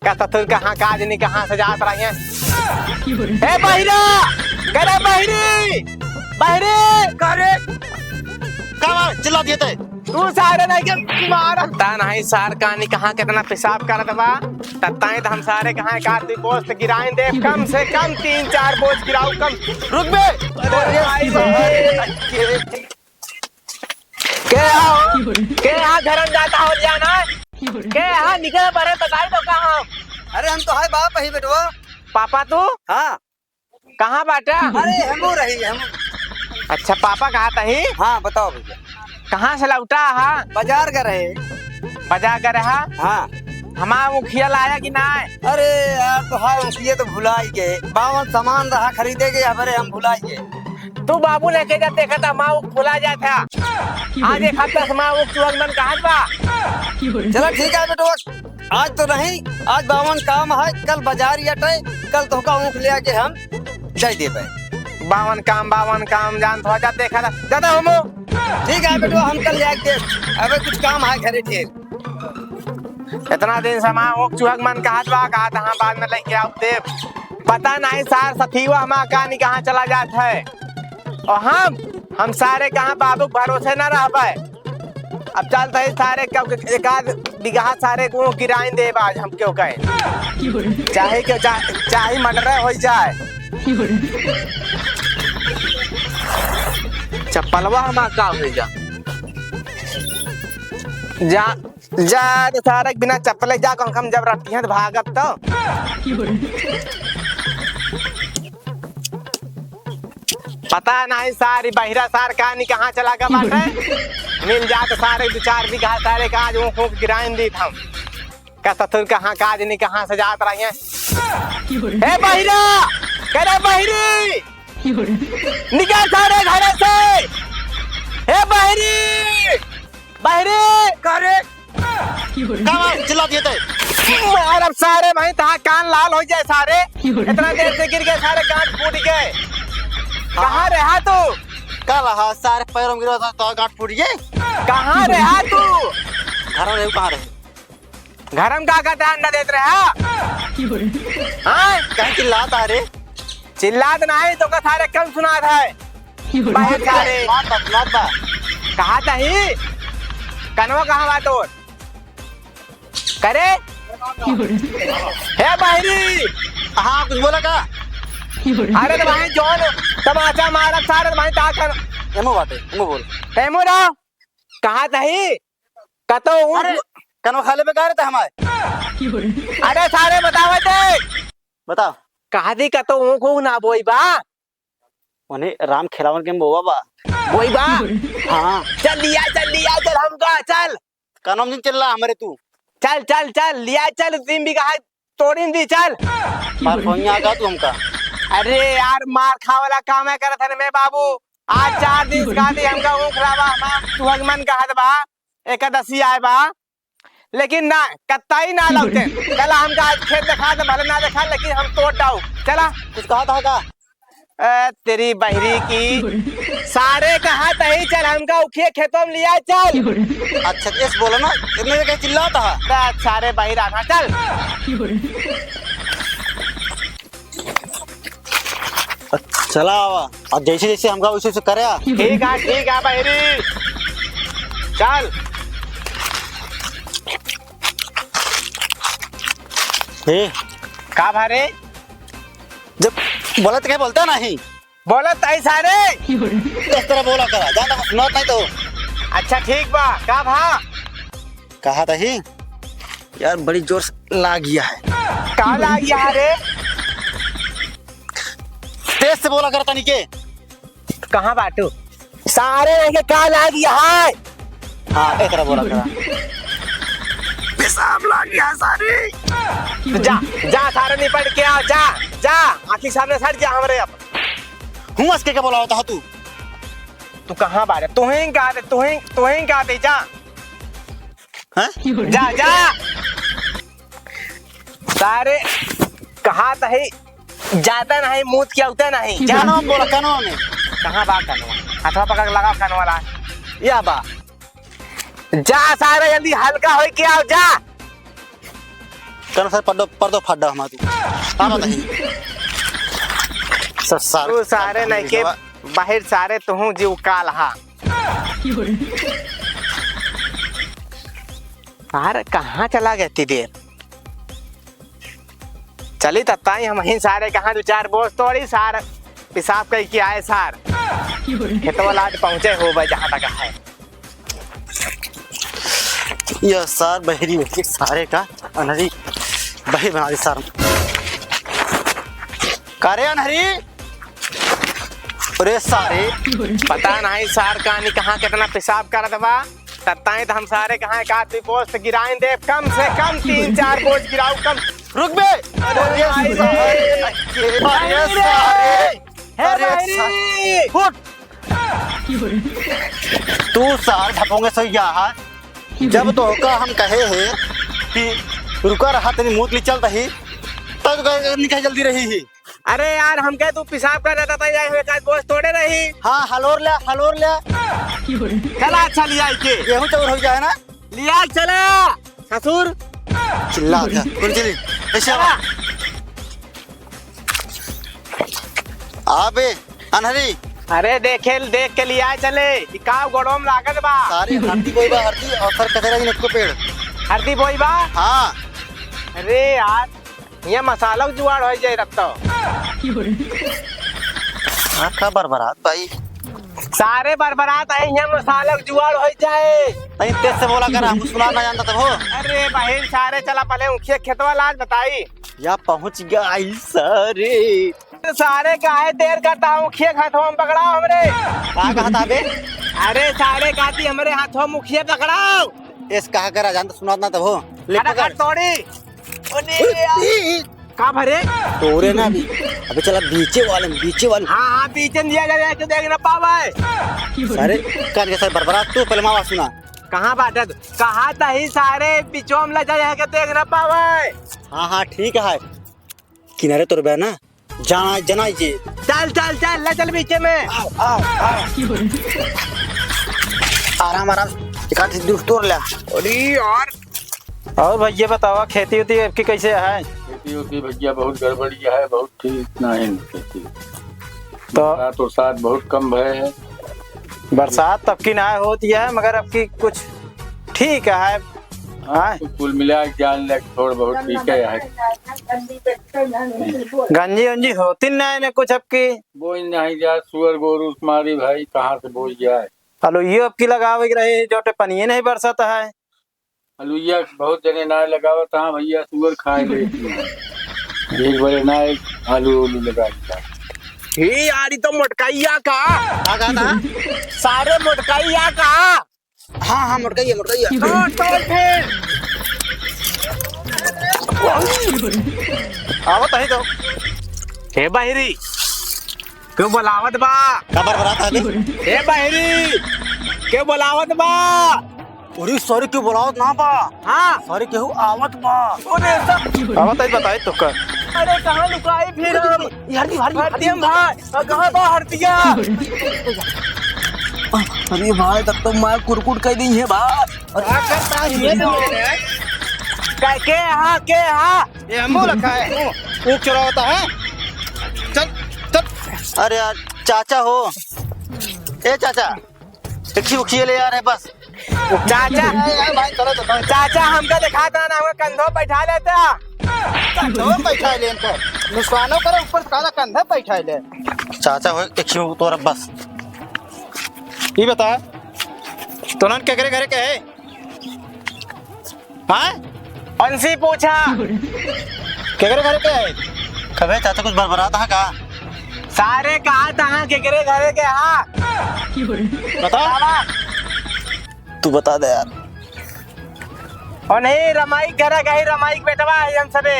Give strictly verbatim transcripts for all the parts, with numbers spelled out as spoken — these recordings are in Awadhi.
का ससुर कहाँ का जनी कहाँ से जात रही हैं। ए बहिरा, करे बहिरी, बहिरी। का रे? का बा? चिल्ला दिए ते? तू सारे नहीं के मार। ता नहीं सार कानी कहाँ कितना पेशाब करत बा। तत्ताई तो हम सारे कहाँ एक आध बोझ तो गिराइन दे, कम से कम तीन चार बोझ गिराऊ कम। रुक बे। अरे भाई रे। के हो? के यहाँ धर्म जाता हो जाना? के यहाँ निकल पड़े बताई तो कहाँ? अरे हम तो है बाप ही बेटवा। पापा तू? हाँ। कहाँ बाटा? अरे, हमू रही, हमू। अच्छा, पापा कहाँ तही? हाँ, बताओ भैया। कहाँ से लौटा हा? बाजार गए रहे। बाजार गए रहा? हाँ। हमार मुखिया लाया कि नाय? अरे यार, तो हाँ, मुखिया तो भुलाई गए। बावन सामान रहा खरीदे के, हमारे हम भुलाई गए। तू बाबू लेके जा, देखा था, हमार भुला जात है। आज एक हफ्ता से हमार चुहक मन कहाँ बा? चला ठीक है बेटवा, आज तो नहीं, आज बावन काम है, कल बाजार अटे, कल तोहका ऊँख ले आके हम दे देबे। बावन काम, बावन काम, जान थोड़ा जा देखा था, ज्यादा हमो। ठीक है बेटवा, हम कल ले आके देब। अबे कुछ काम है घरे ढेर। इतना दिन से हमार ऊँख चुहक मन कहत बा, कहत हाँ बाद में लेके आओ देब। पता नहीं सार सथीवा हमार का नहीं कहाँ चला जात है। और हम, हम सारे कहाँ बाबू के भरोसे न रहबे। अब चलत ही सारे के, के एक आध बीघा सारे को गिराइन देब आज हम क्यों कहे। चाहे क्यों, चा-, चाहे मर्डर हो जाए। चप्पलवा हमार का हो जा। जा, जा रे सारे के बिना चप्पले जा, कम कम जब रखिए तो भागब तो। पता नहीं सारी बहिरा सार का नहीं कहाँ चला गया बाटे। मिल जात सारे दो चार बीघा सारे का आज ऊँख ऊँख गिराइन दीत हम। का ससुर कहाँ का जनी कहाँ से जात रही हैं। हे बहिरा, करे बहिरी, निकल सारे घरे से। हे बहिरी, बहिरी। का रे? का बा? चिल्ला दिए ते। मारब सारे भाई, तहाँ कान लाल हो जाए सारे। इतना देर से गिर गए सारे, गांठ फूट गए। कहाँ रहा तू? का रहा सारे, पैरों में गिरा था तो गांठ फूट गए। कहाँ रहा तू? घर में रहे, कहाँ रहे? घर में का कहते अंडा देत रहा? हाँ? कहीं चिल्लात आ रे? चिल्लात नहीं तो का सारे कम सुनात है। बाहर सारे। बात बा, बात बा। कहा तही? कनवा कहाँ बा तोर? करे? हे बहिरी! हाँ, कुछ बोला का? अरे तो भाई जौन तमाचा मारत सारे तो भाई ता कर। एमो बाटे, एमो बोल। एमो रहो। कहा तही? कतो ऊँख अरे, कनवा खा लेबे का रे त हमार? अरे सारे बतावे दे। बताओ। कहा दी कतो ऊँख ऊँख ना बोई बा? उन्हें राम खेलावन के बोवा बा। बोई बा? हाँ। चल लिया, चल लिया, चल हमका, चल। कनवा में चिल्ला हमरे तू। चल, चल, चल, लिया, चल, तीन बीघा है, तोड़िन दी, चल। मार फोनिया का तू हमका। अरे यार, मार खावला काम है करत हन मैं बाबू। आज चार दिन से खाली हमका ऊँख लावा, हमार सुहग मन कहत बा, एकादशी आए बा, लेकिन ना, कत्ताई ना लौटे। चल हमका आज खेत देखा दे, भले ना देखा, लेकिन हम तोड़ डाऊ। चला। कुछ कहा था का? ए, तेरी बहिरी की। सारे कहा तही, चल हमका उखिए खेतों में लिया, चल। अच्छा, तेज बोलो ना, इतने के चिल्लाता है। बे, सारे बहिरा था, चल। चला आवा। अब जैसे जैसे हमका वैसे वैसे करे आ। ठीक है, ठीक है बहिरी। चल। हे। का भारे? जब बोलत के बोलता नहीं। बोलत आई सारे। इस तरह बोला करा, ज्यादा कुछ सुनात नहीं तो। अच्छा ठीक बा, का भा? कहा तही? यार बड़ी जोर से लाग गया है। का लाग गया है रे? तेज से बोला करा तनी के। कहाँ बाटू? सारे रह के का लाग गया है? हाँ, एक तरह बोला करा। पेशाब लाग गया सारे। तो जा, जा सारे निपट के आ, जा, जा, आँखी सामने से हट जा हमरे अब। हूँ, असके के बोला होता है तू? तू कहाँ बारे? तू ही का दे, तू ही, तू ही का दे, जा। हैं? जा, जा। सारे कहा तही, जाता नहीं, मूत के आउता नहीं। जा। कनवा में बोला, कनवा में। कहाँ बा कनवा? हथवा पकड़ के लगा कनवा ला। या बा। जा सारे, जल्दी हल्का होई के आओ, जा। कन सर पर्दो, पर्दो फाड़ दो हमार तू। का बात है? सर, सार-, तू सारे नहीं के बाहिर सारे तुहूँ जीव काल हा। सार कहाँ चला गए इतनी देर? चली तत्ताई हम ही सारे कहाँ दो चार बोझ तोड़ी सार पेशाब कई के आए सार। खेतवा लाद पहुँचे हो भाई जहाँ तक है। यह सार बहरी होती सारे का अनहरी बही बना दी सार। का रे अनहरी? अरे सारे। पता नहीं सार कानी कहाँ कितना पेशाब करत बा। तत्ताई तो हम सारे कहाँ एक आध बोझ तो गिराइन दे, कम से कम तीन चार बोझ गिराऊ कम। रुक बे। अरे भाई रे। अरे सारे। हे अरे भाई। सारे। फुट। तू सार ढपोंगे सही गया है। जब तो का हम कहे हैं कि रुका रहा तनी मूत ली चल रही, तब तो कहे निकल जल्दी रही ही। अरे यार, हमके तू पेशाब कर देता था, यही एक आध बोझ तोड़े रही। हाँ, हलोर ले, हलोर ले। चला, अच्छा, लिया के। गेहूं चौर हो जाए ना। लिया, चला, ससुर। चिल्ला था। कौन चली? ऐसे आवा। आ बे, अनहरी। अरे, देखे, देख के लिया चले। ई का गोड़ों में लागत बा? सारे हरदी बोई बा, हरदी और सर कचरा की नेटको पेड़। हरदी बोई बा? हाँ। अरे यार, हियाँ मसाला के जुगाड़ होइ जाए तब तो। हाँ, का बरबरात भाई? सारे बरबरात है, हियाँ मसाला के जुगाड़ होइ जाए। तनी तेज से बोला कर, हम सुना ना जानता तब हो। अरे बहिन, सारे चला पहले उखिया खेतवा लाज बताई। या पहुँच गया आई सारे। सारे काहे देर करता हूँ, उखिया हाथों में पकड़ाओ हमरे। का कहता बे? अरे सारे कहती हमरे हाथों में उखिया पकड़ाओ। एस कहा करा जानता सुनात ना तब हो। ले अरे पकड़। काट तोड़ी। ओने यार। का भरे? तोरे ना भी। अबे चला बीचे वाले में, बीचे वाले में। हाँ, हाँ, बीचे में दिया जाए, तो देख ना पावे। सारे कान के सर बरबरा, तू पहले मावा सुना। कहाँ बाटे तू? कहा तही सारे बिचों में ले जाए के देख ना पावे। हाँ, हाँ, ठीक है। किनारे तोर बे ना, जाना, जना जे। चल, चल, चल, ले चल बीचे में। आओ, आओ, आओ। आराम, आराम। एक आध दूर तोड़ ले। अरे यार। और भैया बतावा, खेती उती अब की कैसे है? खेती उती भैया बहुत गड़बड़ी है, बहुत ठीक ना है खेती। तो बरसात उरसात बहुत कम भय है। बरसात तब की ना होती है, मगर अब की कुछ ठीक है। हाँ, हाँ। तो कुल मिला के जान ले, थोड़ बहुत ठीक है। गंजी उंजी होती ना है कुछ अब की। बोई नहीं जा, सुअर गोरू मारी भाई, कहाँ से बोई जाए? आलू ये अब की लगावे के रहे, जोटे पनिये नहीं बरसत है। अलुइया बहुत जने ना लगावत, हाँ भैया, सुअर खाए लेती हैं। एक बार ना एक आलू उलू लगा दिया। हे यार, ई तो मोटकाइया का। का कहता? सारे मोटकाइया का। हाँ, हाँ, मोटकाइया, मोटकाइया। तोड़, तोड़ फिर। आवत है तो। हे बहिरी, क्यों बुलावत बा? का बरबरात है बे? हे बहिरी, क्यों बुलावत बा? अरे सॉरी, क्यों बुलावत ना बा? हाँ। सॉरी, केहू आवत बा। अरे सब आवत है, बताई तो का। अरे कहाँ लुकाई फिर हम? ये हरदी, हरदी, हरदी हरदी। हम भाई, और कहाँ बा हरदिया? अरे भाई, तब तो मार कुरकुर कर दी है भाई। और आखिर ताज ये तो। के, के हाँ, के हाँ? ये हमू रखा है, ऊख चुरावता है। चल, चल। अरे यार, चाचा हो। ए चाचा, देखी उखिए ले यार है बस। चाचा, ए, ए, भाई, चलो तो, चलो। चाचा, हमका दिखाता ना, हमका कंधों पे बैठा लेता। कंधों पे बैठा ले इनको। नुकसानो करे, ऊपर से काला कंधे पे बैठा ले। चाचा हो, देखियो तोरा बस। ई बता, तोनन केकरे घरे के है? हाँ? उनसे पूछा। केकरे घरे के है? कबे चाचा कुछ बरबरात है का? सारे कहा था केकरे घरे के हा? बता। बाबा। तू बता दे यार। और नहीं, रमाई घरे के ही, रमाई के बेटवा है हम सबे।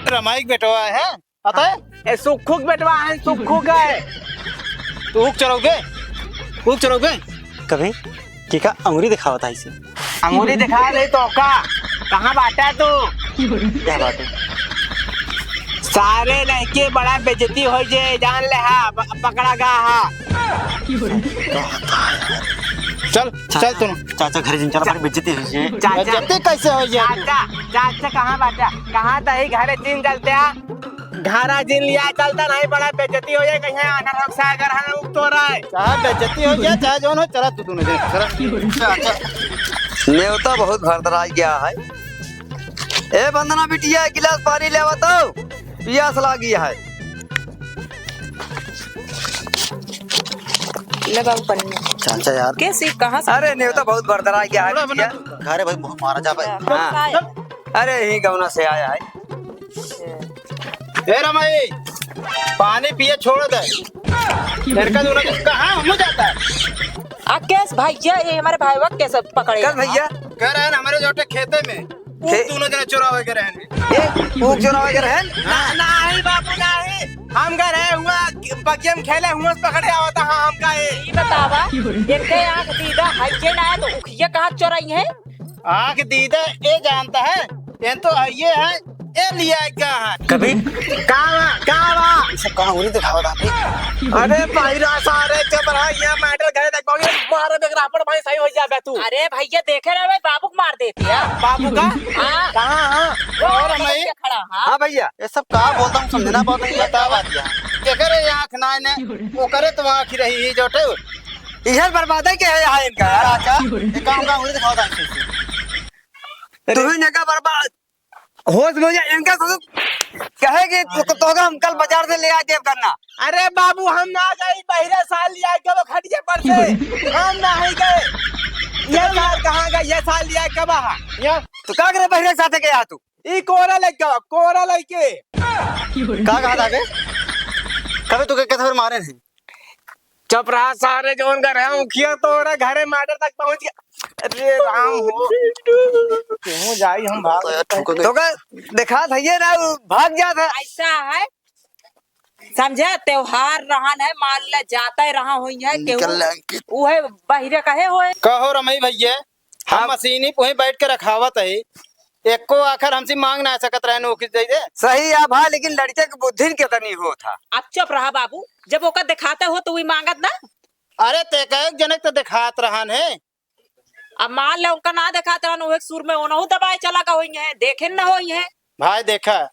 रमाई के बेटवा है? पता है? ए, सुक्खू के बेटवा है, सुक्खू के। तू ऊख चोरउबे? ऊख चोरउबे? कभी केका अंगुरी दिखावत है इसे? अंगुरी दिखा दे तो का? कहाँ बाटा तू? क्या बात है? सारे लड़के बड़ा बेइज्जती हो जे, जान ले हा, ब-, पकड़ा गा हा। चल, चल तुम। चाचा घर जिन चला, बड़ी बेइज्जती हो जे। चाचा। बेइज्जती कैसे हो जे? चाचा, चाचा कहाँ बाटा? कहा तही घरे जिन चलते आ, घरा जिन लिया चलता, नहीं बड़ा बेइज्जती हो जाए, कहीं आना रख सागर है उग तो रहा है। चाहे बेइज्जती हो जाए, चाहे जौन हो, चला तू दोनों जने, चला। अच्छा, अच्छा। नेवता बहुत भरतराई गया है। ए बंदना बिटिया, एक गिलास पानी ले आवा तो, पियास लागी है। ले बाबू पानी। चाचा यार। कैसी, कहाँ से? अरे नेवता बहुत भरतराई गया है थोड़ा बना बिटिया। दो। अरे भाई, बहुत मारा जा भाई। हाँ। हाँ। अरे यही गौना से आया है। ए रमाई, पानी पिए छोड़ दे। लड़का दोनों के कहाँ हम जाता है? आ केस भैया, ये हमारे भाईवा केस पकड़े कल हैं। भैया? कह रहे हैं हमारे जोटे खेते में, खे- ऊख दोनों जने चुरावे के रहन। ए, ऊख चुरावे के रहन? ना, नहीं बाबू, नहीं। हम गए रहे हुआ बगिया में खेले हुआ, पकड़े आवता, हाँ, हमका ये। ई बतावा, इनके आँख दीदा है ये ना, तो उखिया कहाँ चोराई है? आँख दीदा ये जानता है, ये तो है, ये है, ये लिया क्या है? कभी? का बा, का बा? ये सब कहाँ उरी दिखावा था भाई? अरे भाई रा सारे जब रहा यहाँ मैटर गए तक पहुँचे, मारे देख रहा, अपन भाई सही हो जाबे तू। अरे भैया देखे रहे भाई, बाबू को मार देती है। बाबू का? हाँ। कहाँ, हाँ? वो और वाला भाई? बच्चा खड़ा, हाँ। हाँ भैया। ये सब का बोलता हूँ, समझना बहुत नहीं बतावा। बात क्या? केकर ये आँख ना ने, वो करे तो आँख ही रही ही जोटे। इधर बर्बाद है क्या है यहाँ इनका यार? चाचा, ये काम का उरी दिखावा था। तू ही ने का बर्बाद, होश में हो जा, इनका सब कहे कि तो, तो हम कल बाजार से ले आए देव गन्ना। अरे बाबू, हम ना गए, बहिरे साल लिया के वो खटिया पर से। हम ना ही गए। ये साल कहाँ गए? ये साल लिया के बहा। या तो का करे बहिरे के साथे गया तू? ई कोरा लेके, कोरा लेके। का कहा था बे? कबे तू के कैसे मारे नहीं? चुप रहा सारे, जौन घर है, उखिया तोरा घरे मैटर तक पहुँच गया। अरे राम हो, केहू जाई हम भाग। तो यार, ठोक गए। तो का देखा था ये ना, भाग जात है। ऐसा है, समझे, त्योहार रहन है, मान ले जाते रहा हुई है, केहू निकल ले अंकित। उहे बहिरे कहे होए। कहो रमई भैया, हम हाँ। मशीनी पे वहीं बैठ के रखावत है, एको आखर हमसे मांग ना सकत रहे नौकरी दे दे। सही है भाई, लेकिन लड़के की बुद्धि कितनी हो था। अब चुप रहा बाबू, जब ओका दिखाते हो तो वही मांगत ना। अरे ते कहे जनक तो दिखात रहन है। अब मान ले उनका ना दिखात रहन, वो एक सुर में ओनहु दबाए चला का होई है, देखे न होई है। भाई देखा,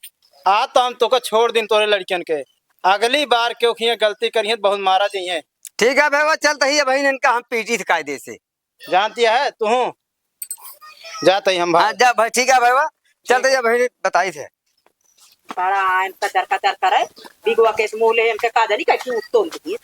आज तो हम तोका छोड़ दिन तोरे लड़कियन के, अगली बार क्यों खिए गलती करिए तो बहुत मारा जाइए। ठीक है भैया, चलते ही भाई इनका हम पीटी थे कायदे से। जानती है तू, जाते ही हम हाँ, भाग। जा भाई, ठीक है भाई, वाह। चलते जा भाई, बताई थे। बड़ा आयन कचर कचर करे, बिगवा के मुंह ले, इनके का जानी कैसे उत्तोल दी।